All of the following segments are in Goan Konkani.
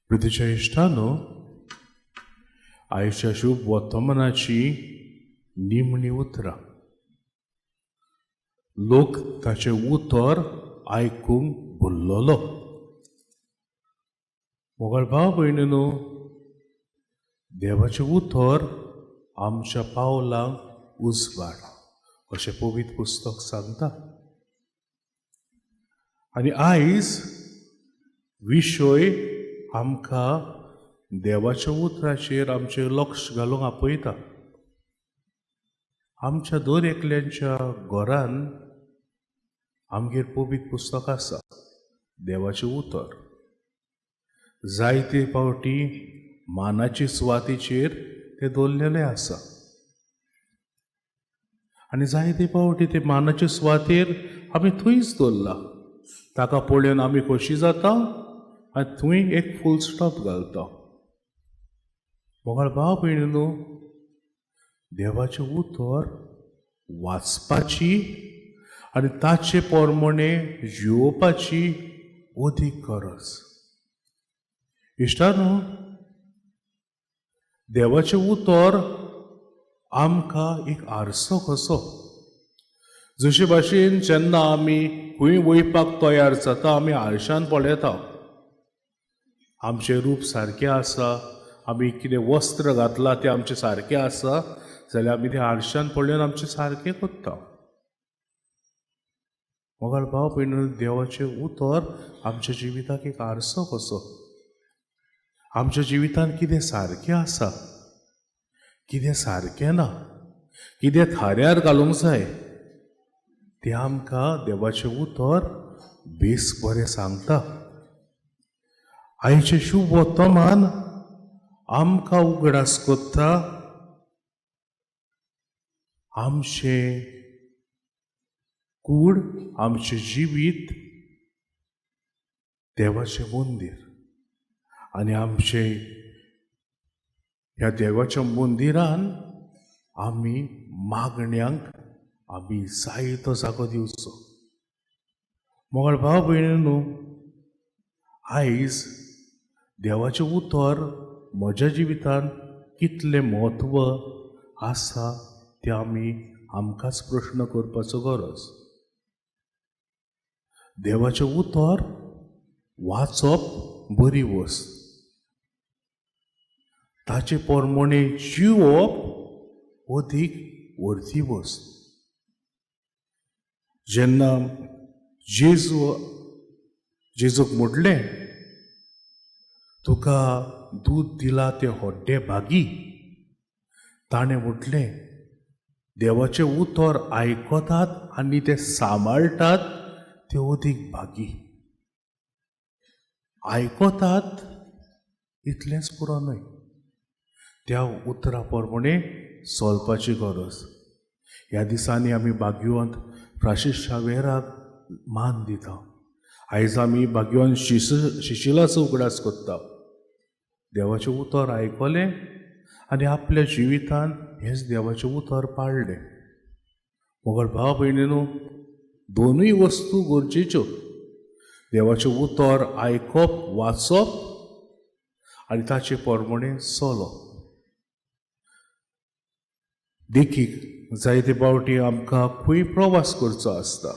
प्रितीच्या इश्टानो, आयच्या शुभ वर्तमानाची निमणी उतरां. लोक ताचें उतर आयकूंक भुल्लोलो. मोगाळ भाव भयणीनो, देवाचें उतर आमच्या पावलांक उजवाड अशें पवित्र पुस्तक सांगता. आनी आयज विशय आमकां देवाच्या उतराचेर आमचें लक्ष घालूंक आपयता. आमच्या दर एकल्यांच्या घरान आमगेर पवित्र पुस्तक आसा, देवाचें उतर. जायते फावटी मानाचे सुवातेचेर तें दवरलेलें आसा आनी जायते फावटी ते मानाचे सुवातेर आमी थंयच दवरला. ताका पळोवन आमी खोशी जाता आनी थंय एक फूल स्टॉप घालता. मोगाळ भाव भयणीनो, देवाचें उतर वाचपाची आनी ताचे प्रमाणे जियोवपाची अदीक गरज. इश्टानो, देवाचें उतर आमकां एक आरसो कसो. जशे भाशेन जेन्ना आमी खंय वयपाक तयार जाता, आमी आरशान पळयता आमचें रूप सारकें आसा, आमी कितें वस्त्र घातलां तें आमचें सारकें आसा जाल्यार आमी तें आरशान पळोवन आमचें सारकें करता. मोगाळ भाव भयणी, देवाचें उतर आमच्या जिविताक एक आरसो कसो. आमच्या जिवितांत कितें सारकें आसा, कितें सारकें ना, कितें थाऱ्यार घालूंक जाय, तें आमकां देवाचें उतर बेस बरें सांगता. आयचें शुभ वर्तमान आमकां उगडास कोत्ता आमचें कूड, आमचें जिवीत देवाचें मंदीर आनी आमचें ह्या देवाच्या मंदिरान आमी मागण्यांक आमी जायतो जागो दिवचो. मोगाळ भाव भयणीनो, आयज देवाचें उतर म्हज्या जिवितांत कितलें म्हत्व आसा तें आमी आमकांच प्रश्न करपाचो गरज. देवाचें उतर वाचप बरी वस्त, ताचे प्रमाणे जिवप अदीक वर्ती वस्त. जेन्ना जेजू जेजूक म्हटलें, तुका दूद दिला तें हड्डें भागी, ताणें म्हटलें, देवाचें उतर आयकतात आनी तें सांबाळटात ते अदीक भागी. आयकतात इतलेंच पुरो न्हय, त्या उतरा प्रमाणे चलपाची गरज. ह्या दिसांनी आमी भाग्यवंत फ्रांसीस शावेराक मान दिता. आयज आमी भाग्यवंत शिशिलाचो उगडास करता. देवाचें उतर आयकलें आनी आपल्या जिवितान हेंच देवाचें उतर पाळ्ळें. मोगाळ भाव भयणीनो, दोनूय वस्तू गरजेच्यो, देवाचें उतर आयकप, वाचप आनी ताचे प्रमाणे चलप. देखीक, जायते फावटी आमकां खंय प्रवास करचो आसता.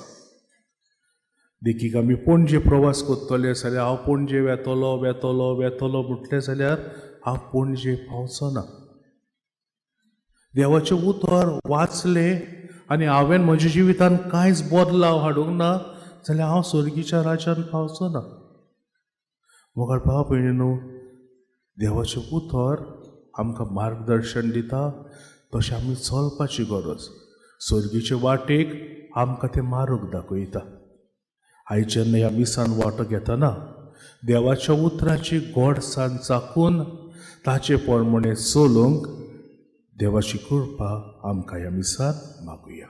देखीक, आमी पणजे प्रवास करतले जाल्यार हांव पणजे वेतलो वेतलो वेतलो म्हटलें जाल्यार हांव पणजे पावचो ना. देवाचें उतर वाचलें आनी हांवें म्हज्या जिवितांत कांयच बदलाव हाडूंक ना जाल्यार हांव सर्गीच्या राज्यान पावचो ना. मोगाळ भाव भयणीनो, देवाचें उतर आमकां मार्गदर्शन दिता, तशें आमी चलपाची गरज. सर्गीचे वाटेक आमकां तें मार्ग दाखयता. आयज जेन्ना ह्या मिसान वांटो घेतना देवाच्या उतराची गोडसाण चाखून ताचे प्रमाणे चलूंक देवाची कृपा आमकां ह्या मिसान मागुया.